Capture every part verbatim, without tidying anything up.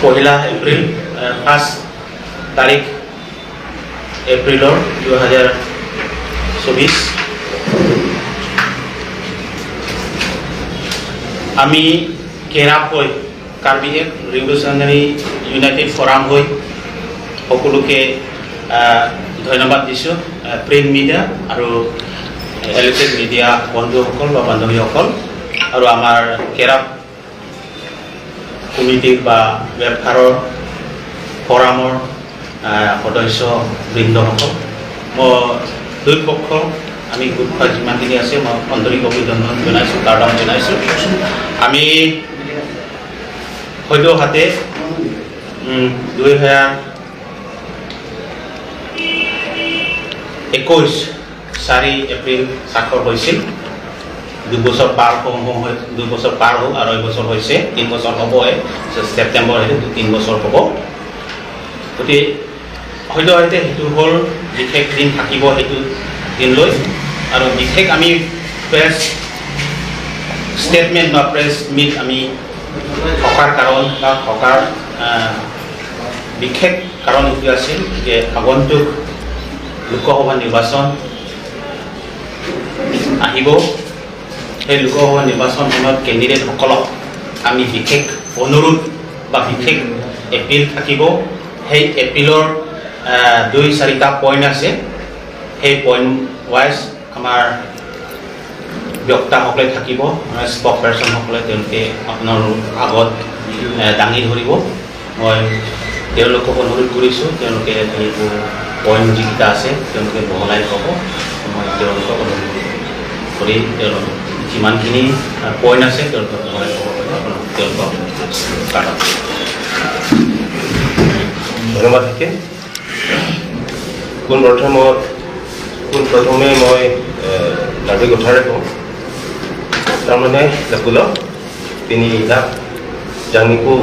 পহিলা এপ্ৰিল, আহ, পাঁচ তাৰিখ এপ্ৰিলৰ দুহেজাৰ চৌবিছ। আমি কেৰাপ হৈ, কাৰ্বি এক ৰিভলিউচনাৰী ইউনাইটেড ফৰাম হৈ সকলোকে, আহ, ধন্যবাদ দিছোঁ, আহ, প্ৰিণ্ট মিডিয়া আৰু ইলেক্ট্ৰনিক মিডিয়া বন্ধুসকল বা বান্ধৱীসকল আৰু আমাৰ কেৰাপ কমিটিৰ বা ৱেলফেয়াৰৰ ফৰামৰ, আহ, সদস্যবৃন্দসকল, মই দুই পক্ষ আমি গোট খোৱা যিমানখিনি আছে, মই আন্তৰিক অভিনন্দন জনাইছোঁ, কাৰ্ডাম জনাইছোঁ। আমি সদ্যহাতে, উম, দুই হাজাৰ একৈছ চাৰি এপ্ৰিল স্বাক্ষৰ হৈছিল। দুবছৰ পাৰ হওঁ হওঁ হৈ, দুবছৰ পাৰ হ'ল, আঢ়ৈ বছৰ হৈছে, তিন বছৰ হ'বই। চ-, ছেপ্টেম্বৰ সেইটো তিন বছৰ হ'ব। গতিকে হয়তো হয়তো সেইটো হ'ল বিশেষ দিন থাকিব, সেইটো দিনলৈ। আৰু বিশেষ আমি প্ৰেছ ষ্টেটমেণ্ট বা প্ৰেছ মিট আমি থকাৰ কাৰণ বা থকাৰ, আহ, বিশেষ কাৰণ এইটো আছিল যে আগন্তুক লোকসভা নিৰ্বাচন আহিব। সেই লোকসভা নিৰ্বাচন সময়ত কেণ্ডিডেটসকলক আমি বিশেষ অনুৰোধ বা বিশেষ এপিল থাকিব। সেই এপিলৰ, আহ, দুই চাৰিটা পইণ্ট আছে। সেই পইণ্ট ৱাইজ আমাৰ বক্তাসকলে থাকিব, আমাৰ স্পক পাৰ্চনসকলে তেওঁলোকে আপোনাৰ আগত, এ, দাঙি ধৰিব। মই তেওঁলোকক অনুৰোধ কৰিছোঁ, তেওঁলোকে এইবোৰ পইণ্ট যিকেইটা আছে তেওঁলোকে বহলাই ক'ব। মই তেওঁলোকক অনুৰোধ কৰি তেওঁলোকক যিমানখিনি, আ, পইণ্ট আছে তেওঁলোকক বহলাই ক'ব বুলি আপোনালোকক তেওঁলোকক ধন্যবাদ থাকিল। পোন প্ৰথমত, পোন প্ৰথমে মই, এ, কাৰ্বি কথাৰে কওঁ। Tarmane lapulo, pini dak jangnipo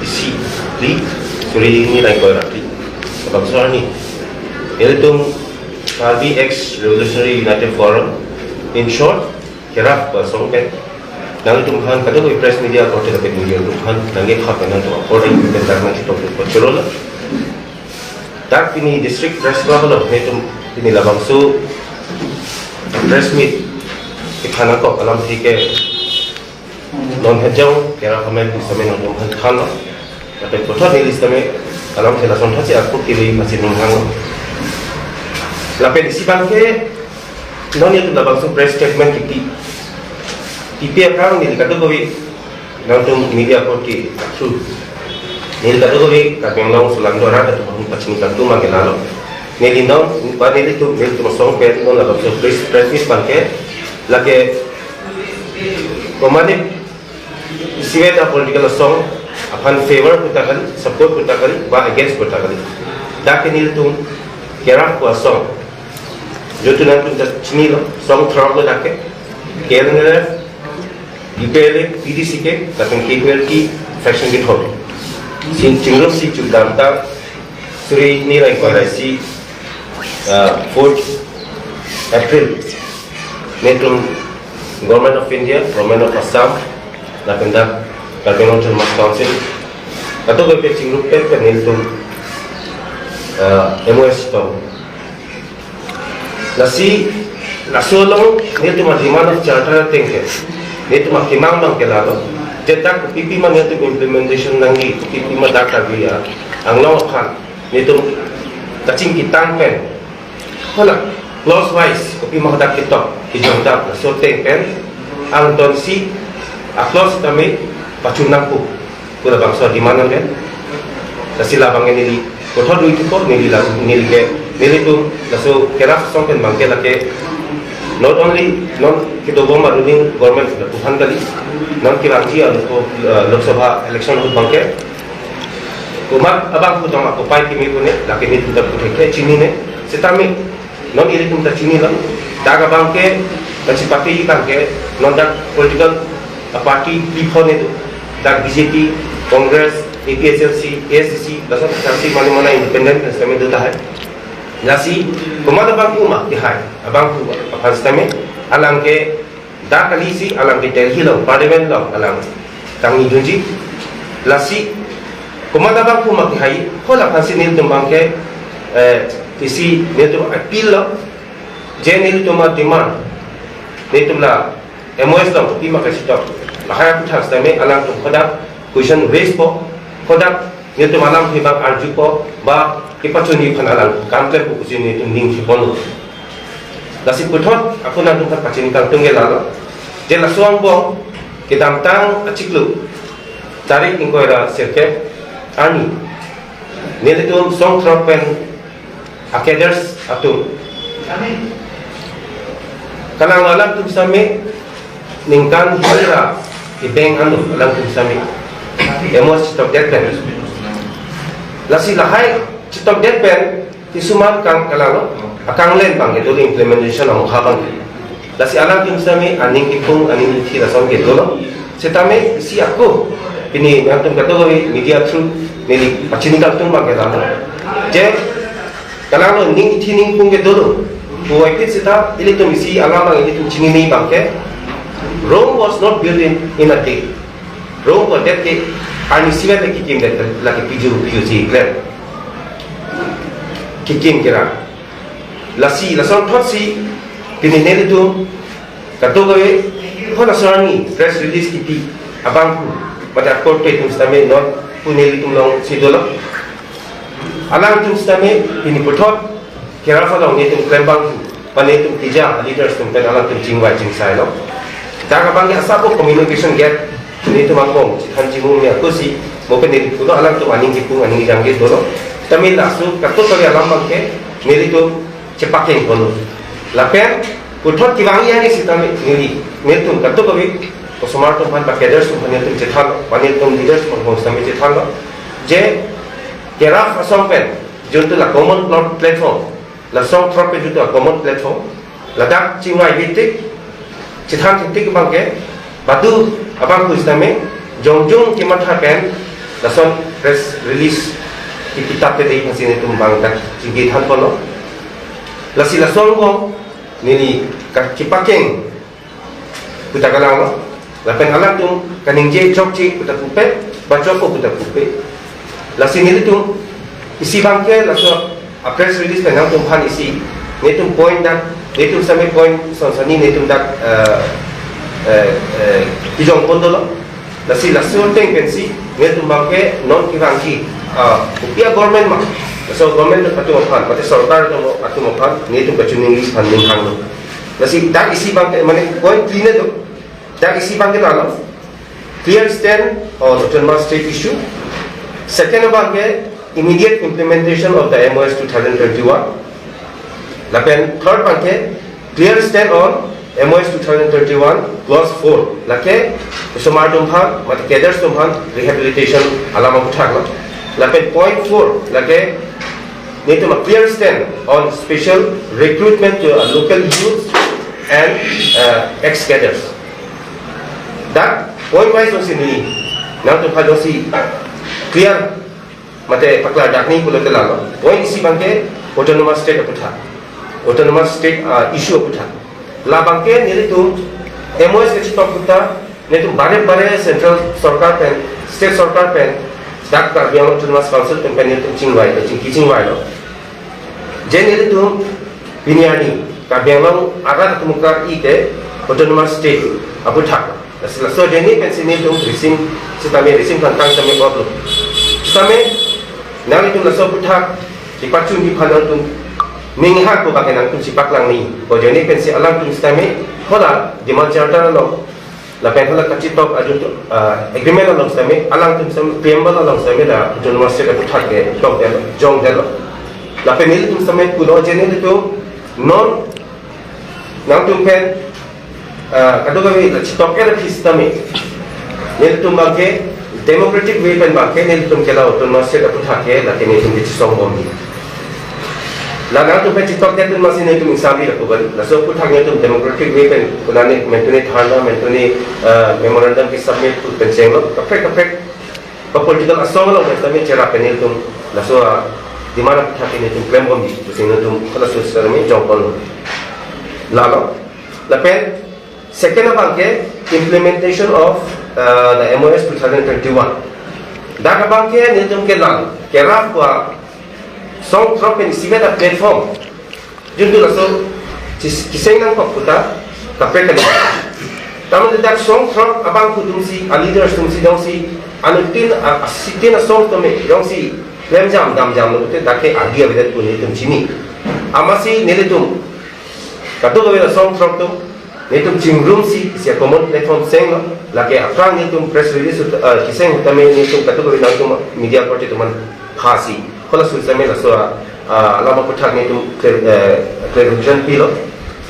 isi pli, suri ni rai koi rati. Bangso arni, ilitum Karbi Ex Revolutionary United Forum, in short, kerap ba song pen. Nangtum han kadokave press media korte lapen media atum han nangkepha pen nangtum apor pen dak nangketok pen pachoro lo. Dak pini District Press Club along netum pini labangso press meet kephan nangkok alam si ke non hejong kerap amen sitame nangtum han thanlo. Lapen puthot neli sitame alam ke lason thotsi ako kiri masih ning hanglo. Lapen isi abangke non netum labangso press statement kipi, kipi akang neli kadokave nangtum media apor ke through. Neli kadokave Karbi Anglong aso langdora atum pachini kangtung abangke lalo. Neli non, ba nelitum, nelitum asong pen non labangso press, press meet abangke lake komatne isivet a political asong aphan favor pu ta kali, support pu ta kali, ba against pu ta kali. Dak ke nelitum kerap pu asong. Jotu nangtum ta chinilo, asong throk lo dak ke. K N L F, U P L A, P D C K, lapen K P L T faction kethom. Sin chingrum si chukdam ta suri ni rai koi rati, ah, fourth April. Netum Government of India, Government of Assam, lapen dak Karbi Anglong Autonomous Council, kadokave chingrum pet pen netum, ah, M O S tong. Lasi, laso along netum a demand of charter ateng ke, netum akemang abangke lalo. Je dak kopipi ma netum implementation nangji, kopipi ma dak Karbi Anglong aphan netum kachingki tang pen, hala, clause wise kopi ma hadak ketok, kejong dak laso ateng pen angton si a clause tame pachun nangpo pu labangso demand nangke. Lasi labang neli kothor dui tupo neli la, neli ke, nelitum laso kerap asong pen abangke lake not only non kedobom a ruling government lapu aphan kali, non kevangji a Lok, eh, Lok Sabha election ahut abangke komat abang putong ako pai kimi pune, lake netum ta puthek chinine, sitame non ilitum ta chinilo. Dak abangke, kachipate abangke, non dak political, ah, party phli phone itu. Dak B J P, Congress, A P H L C, A I C C, laso party mane mane independent kami do tahai. Lasi, komat abang kuma, tihai, abang kuma, aphan sitame, alangke, dak kali si, alangke Delhi along, Parliament along, alang, tangni dunji, lasi, Komat abang pu ma kehai, hala aphansi nelitum abangke, eh, isi nelitum appeal lo, je nelitum a-demand, nelitum la M O S along pi ma kachitok, lahai aputhak sitame alangtum hadak question raise po, hadak nelitum alam abang arjupo, ba kepachunji aphan alang kam klempo pusi nelitum ning thipon. Lasi puthot ako nangtum aphan pachini kangtung ke lalo, je laso angbong kedamtang achiklo, tarik ingkoi ra sirkep arni, nelitum songthrok pen a-cadres atum, kalang alangtum sitame ningkan hini ra ibeng anu alangtum sitame M O S chitokdet pen. Lasi lahai chitokdet pen kisuman kang kalalo, akanglen abangke dolo, implementation amokha abangke. Lasi alangtum sitame aning kipung, aning ithi lason ke dolo. Sitame isi ako pini nangtum kadokave media through neli pachini kangtung abangke lalo, je kalanglo, ning ithi ning kipung ke dolo. Puvoiphit seta ilitum isi alam abang ilitum chinine abangke, Rome was not built in, in a day. Rome ko det ke arni isivet le kekimdet, lake piju piju si klem kekim kera. Lasi lason thotsi pini nelitum kadokave, hala asonsi press release kipi abang pu, mate a-corporate atum sitame non pu nelitum alongsi dolo. Alangtum sitame pini puthot kerap along nelitum klem abang pu, ba nelitum tija leaders atum pen alangtum chingvai chingsai lo. Dak abangke asap o communication gap nelitum akong chithan chimung ni akosi, mo pen neli pulo alangtum aning kipung aning jangke dolo. Tame laso kato kali alam abangke nelitum chepakeng kono. Lapen puthot kevang ya ni sitame neli, nelitum kadokave osomar atum aphan, ba cadres atum aphan nelitum chethan, ba nelitum leaders atum aphan sitame chethanlo, je kerap asong pen juntu la common plot platform, la songthrok pen juntu a-common platform, ladak chingvai bitik, chithan titik abangke, badu abang pu sitame jongjong kematha pen lason press release kipi tap te dei aphansi nelitum abang dak chingki than ponlo. Lasi laso angbong neli ka chepakeng pu ta kalanglo. Lapen alangtum kaningje chokche pu ta pupe, ba chokpo pu ta pupe. Lasi nelitum isi abangke laso a-press release pen nangtum aphan isi, nelitum point dak, nelitum sitame point son sani nelitum dak, eh, eh, eh, kijong pon dolo. Lasi laso ateng pensi nelitum abangke non kevangji, ah, kopi a-government ma, laso government atum aphan, mate sorkar atum, atum aphan nelitum kachiningri aphan ning hanglo. Lasi dak isi abangke, mane point three ne do, dak isi abangke lalo, clear stand on autonomous state issue. Second abangke immediate implementation of the M O S two thousand twenty-one. Lapen third abangke clear stand on M O S two thousand twenty-one clause four. Lake osomar atum aphan, mate cadres atum aphan rehabilitation alam aputhak lo. Lapen point four lake nelitum a-clear stand on special recruitment to a local youth and, uh, ex-cadres. Dak point wise jongsi neli nangtum aphan jongsi clear mate paklardak nangji pulote lalo. Point isi abangke autonomous state aputhak. Autonomous state, ah, issue aputhak. La abangke nelitum M O S kachitok pu ta, nelitum bare bare central sorkar pen, state sorkar pen, dak Karbi Anglong Autonomous Council pen pen nelitum chingvai, chingki chingvailo. Je nelitum pini arni Karbi Anglong arat atum kar-i ke autonomous state aputhak. Lasi laso ajoine pensi nelitum risim sitame, risim kangtang sitame boblo. Sitame nanglitum laso aputhak kepachunji aphan nangtum ning hako abangke nangtum chepaklang nangji. Ko ajoine pensi alangtum sitame hala demand charter along, lapen hala kachitok ajun tu, ah, agreement along sitame, alangtum sitame preamble along sitame la autonomous state aputhak ke tokdetlo, jongdetlo. Lapen nelitum sitame pulo je nelitum non nangtum pen, ah, kadokave la chitok-et aphi sitame, nelitum abangke democratic way pen abangke nelitum ke la autonomous state aputhak ke lake nelitum ke chisong bomji. La nangtum pen chitokdet atum masi nelitum exam di lapu bali. Laso aputhak nelitum democratic way pen, konane mentune dharna, mentune, ah, memorandum ke submit pu pen chenglo, kaprek kaprek ba political asong along pen sitame cherap pen nelitum laso, ah, demand aputhak ke nelitum klem bomji pusi nelitum laso sitame jongpon lalo. Lapen second abangke implementation of, uh, the M O S two thousand twenty-one. Dak abangke nelitum ke lang kerap wa song throk pen isivet a-platform. Juntu laso chis-, kiseng nangkok puta kaprek kali. Taman dak song throk abang kutumsi, a-leaders tumsi jongsi, anuttin a-, asitin asong tome jongsi klemjam damjamlo te dak ke adi avedet pu nelitum chini. Amatsi nelitum kadokave la song throk atum nelitum chingrumsi isi a-common platform senglo, lake aphrang nelitum press release ut-, eh, kiseng tame nelitum kadokave nangtum media party atum aphan phasi. Hala suri tame laso a, ah, alam aputhak nelitum clar-, eh, clarification pilo.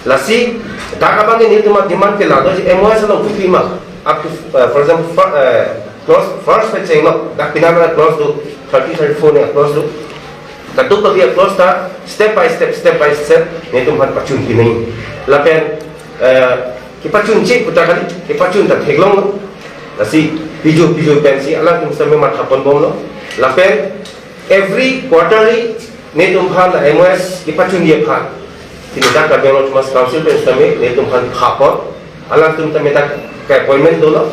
Lasi dak abangke nelitum a-demand ke lado je M O S along kopi ma. Up to, eh, for example, fir-, eh, clause first pen chenglo, dak penang clause do, thirty, thirty-four ne clause do. Kadokave a-clause ta step by step, step by step nelitum aphan pachun pinai. Lapen, eh, kepachunche puta kali, kepachun ta theklonglo. Lasi piju piju pensi alangtum tame matha ponbomlo. Lapen every quarterly nelitum aphan la M O S kepachunji aphan, pini dak Karbi Anglong Autonomous Council pen tame nelitum aphan phapon. Alangtum tame dak ke-appointment dolo,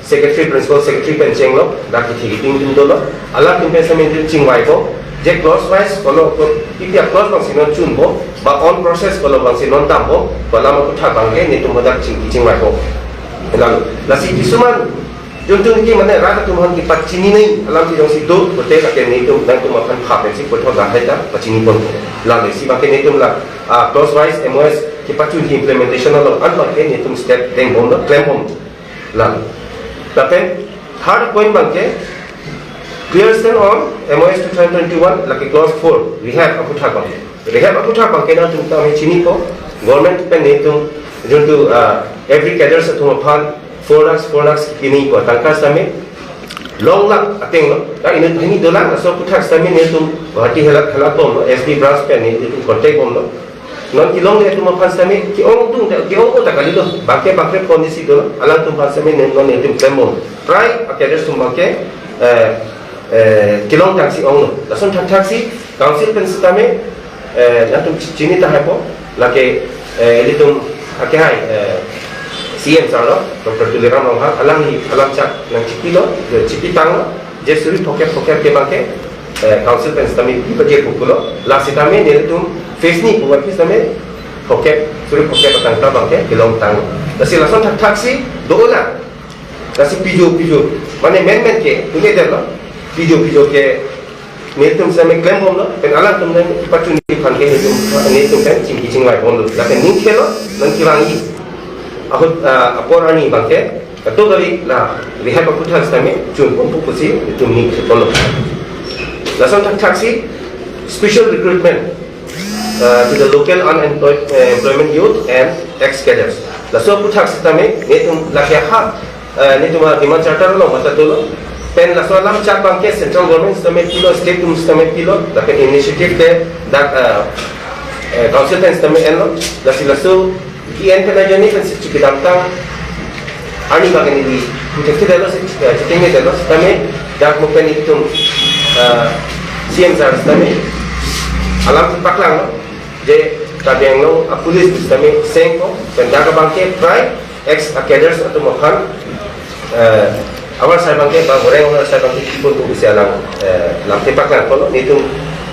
secretary, principal secretary pen chenglo, dak kithi kiting tum dolo. Alangtum pen tame nelitum chingvaipo, je clause wise kolo, ko, ipi a-clause abangsi non chunpo, ba on process kolo abangsi non dampo, ko alam aputhak abangke nelitum dak ching, chingvaipo. Lalu, lasi kisuman juntu niki mane rat atum aphan kepachini nai alam si jongsi do, kote lake nelitum nangtum aphan phap pensi puthot lahai ta pachini ponpo. Lalu isi abangke nelitum la, ah, clause wise M O S kepachunji implementation along an abangke nelitum step dengbomlo, klembomlo. Lalu. Lapen third point abangke clear stand on M O S two thousand twenty-one, lake clause four, rehab aputhak abangke. Rehab aputhak abangke nangtum tame chinipo, government pen nelitum juntu, ah, every cadres atum aphan four lakhs, four lakhs pinipo, tangka tame long lakh atenglo. Ka inut hini dolang, laso aputhak tame nelitum Guwahati helat helat bomlo, S D branch pen nelitum contact bomlo. Non kelongle atum aphan tame ke-ong tung, ke-ong ta kalilo, bangke bangke phone isi dolo, alangtum aphan tame non nelitum klembom. Prai a-cadres atum abangke, eh, eh, kelong tangsi onglo. Lason thakthak si council pen sitame, eh, nangtum chi-, chini tahaipo, lake, eh, ilitum akehai, eh, C M sir lo, Doctor Tuliram Ronghang, alangli alam chak nangchipilo, chipitanglo, je suri phokep phokep ke abangke, eh, council pen sitame pi paje pukulo, la sitame nelitum phase ni pu phase tame phokep, suri phokep atangka abangke kelong tang. Lasi lason thakthak si dolang. Lasi piju piju, mane menmen ke, tumi delo, piju piju ke, nelitum tame klembomlo, pen alangtum tame kepachunji aphan ke nelitum, nelitum pen chingki chingvaibomlo. Lapen ning khelo, nang kirangi. Ahut, ah, apor arni abangke, kadokave la rehab aputhak tame chunpon pu pusi nelitum ning khelo. Lason thakthak si special recruitment, uh, to the local unemployed, uh, employment youth and ex-cadres. Laso aputhak sitame nelitum lake ha, uh, nelitum a-demand charter along matha dolo. Pen laso alam chak abangke central government sitame pilo, state atum sitame pilo, lapen initiative ke dak, uh, uh, council pen sitame enlo. Lasi laso ki-en pen ajoine pensi chikidamtang arni abangke neli puthek thedetlo, si, eh, chitengdetlo, sitame dak mo pen itum, eh, C M sir sitame alam paklanglo, je Karbi Anglong a-police sitame sengpo, pen dak abangke prai ex a-cadres atum aphan, eh, avarsai abangke ba goreng avarsai abangke kipon pu pusi alam, eh, lamthe paklangponlo, nelitum,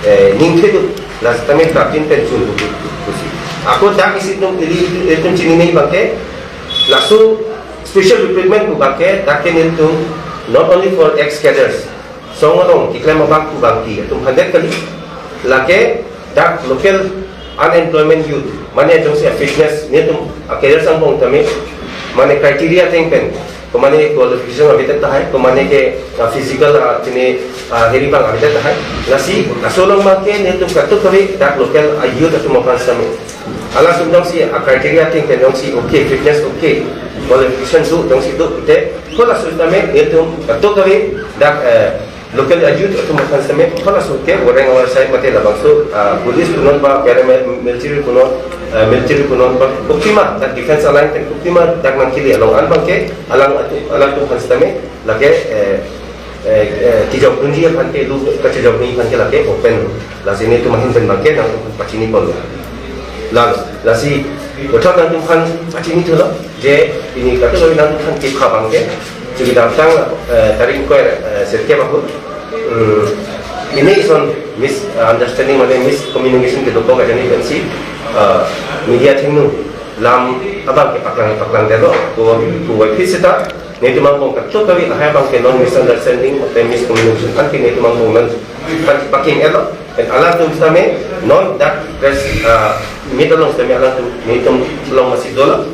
eh, ning thedu, la sitame prapjin pen chun pu pusi. Ako dak isi atum ili, ilitum chinine abangke, laso special recruitment pu abangke, dak ke nelitum not only for ex-cadres, song along keklem abang pu abangke, atum aphan det kali, lake dak local unemployment youth, mane jongsi a-fitness, nelitum a-cadres angbong tame, mane criteria ateng pen, komane qualification avedet tahai, komane ke, ah, physical, ah, chini, ah, heri abang avedet tahai. Lasi, laso along abangke nelitum kadokave dak local a-youth atum aphan sitame, alangtum jongsi a-criteria ateng pen jongsi okay, fitness okay, qualification do, jongsi do, te, ko laso sitame nelitum kadokave dak, eh, local a-youth atum aphan sitame, ko laso ke goreng avarsai mate labangso, ah, police punon ba, paramilitary punon, ah, military punon ba, kopi ma dak defense line pen kopi ma dak nangkele along an abangke, alang atu-, alangtum aphan sitame, lake, eh, eh, eh, kejokdunji aphan ke, lu kachejokdunji aphan ke lake open. Lasi nelitum ahin pen abangke nangtum aphan pachiniponlo. Lalu, lasi, bothot nangtum aphan pachini thulo, je pini kadokave nangtum aphan kepha abangke, Chikidamtang, eh, tarik ingkoi, eh, sirkep ahut. Hmm, pini ison misunderstanding mane miscommunication kedo kong kajani pensi, eh, media athengno lam abang ke paklang paklang delo ko ko wai phit seta netum angbong kachok kawi lahai abang ke non misunderstanding atau miscommunication an ke netum angbong non pan paking elo. Dan alangtum sitame non dak press, eh, meet along sitame alangtum netum along masih dolo.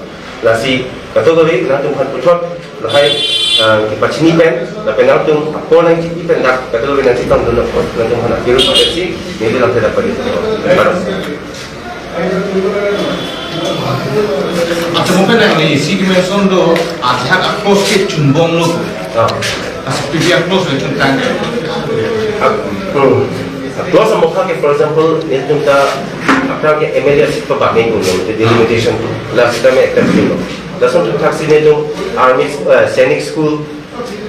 Lasi kachok kawi nangtum aphan puthot lahai, eh, kepachini pen, lapen nangtum apor nangchipi pen dak kachok kawi nangchetong dun apot nangtum aphan apiru pensi neli lam theda pari. Acha mo pen nang ni isi dimension do, ajahak a-clause ke chunbomlo. Ah. Asa P P a-clause le chuntang. Ah, hmm. A-clause amokha ke, for example, netum ta aphrang ke M L A seat pabang-iklo, the delimitation to. La sitame ekta silo. Lason thakthak si netum army, eh, sainik school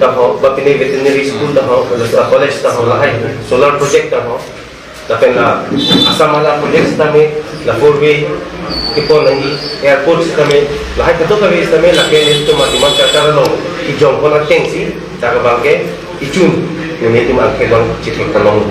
ta ho, ba pine veterinary school ta ho, la, ah, college ta ho, lahai solar project ta ho. Lapen la Assam Mala project sitame, la four way kepon nangji, airport sitame, lahai kachok kawi sitame lake netum a-demand charter along kejongpon atengsi dak abang ke ichun, netum angke bang chithek kolong.